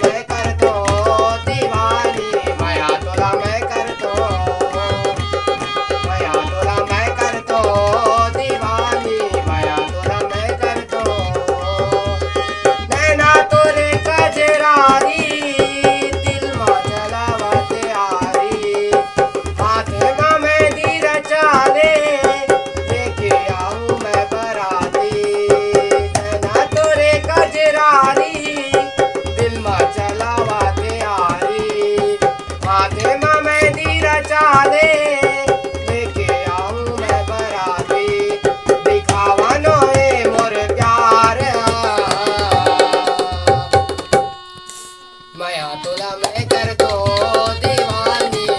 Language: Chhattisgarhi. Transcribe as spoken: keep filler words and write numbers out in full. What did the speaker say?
मैं कर दो दीवानी, मया तोला मैं कर दो, मया तोला मैं कर दो दीवानी, मया तोला मैं कर दो। नैना तोरे कजरारी, दिल मा चलावत आरी, हाथे मा मेहंदी रचा ले, लेके आऊं मैं बराती। नैना तोरे कजरारी, दिल मा चलावत आरी, हाथे मा मेहंदी रचा ले, लेके आऊं मैं बराती। दिखावा नो ए मोर प्यार, मया तोला मैं कर